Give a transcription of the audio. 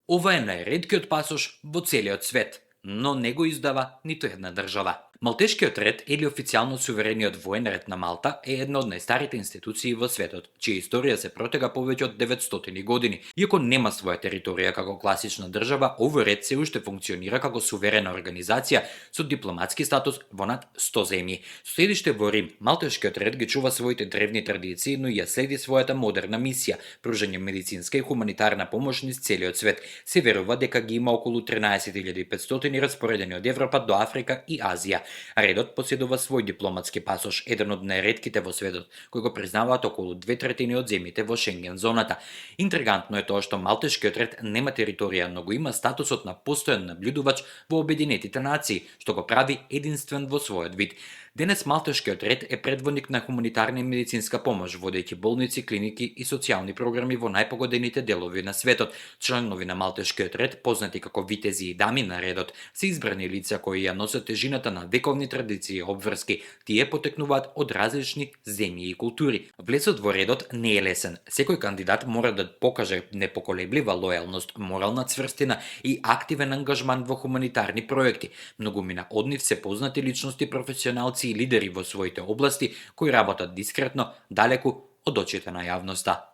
Ова е најреткиот пасош во целиот свет, но не го издава ниту една држава. Малтешкиот ред или официјално суверениот воен ред на Малта е една од најстарите институции во светот, чија историја се протега повеќе од 900 години. Иако нема своја територија како класична држава, овој ред се уште функционира како суверена организација со дипломатски статус во над 100 земји. Со седиште во Рим, Малтешкиот ред ги чува своите древни традиции, но ја следи својата модерна мисија, пружање медицинска и хуманитарна помош низ целиот свет. Се верува дека ги има околу 13.500 распоредени од Европа до Африка и Азија. Редот поседува свој дипломатски пасош, еден од најретките во светот, кој го признаваат околу 2/3 од земјите во Шенген зоната. Интригантно е тоа што Малтешкиот ред нема територија, но го има статусот на постојан наблюдувач во Обединетите нации, што го прави единствен во својот вид. Денес Малтешкиот ред е предводник на хуманитарна и медицинска помош, водејќи болници, клиники и социјални програми во најпогодените делови на светот. Членови на Малтешкиот ред, познати како витези и дами на редот, се избрани лица кои ја носат тежината на вековни традиции и обврски. Тие потекнуваат од различни земји и култури. Влезот во редот не е лесен. Секој кандидат мора да покаже непоколеблива лојалност, морална цврстина и активен ангажман во хуманитарни проекти. Многумина од нив се познати личности, професионалци и лидери во своите области кои работат дискретно, далеку од очите на јавноста.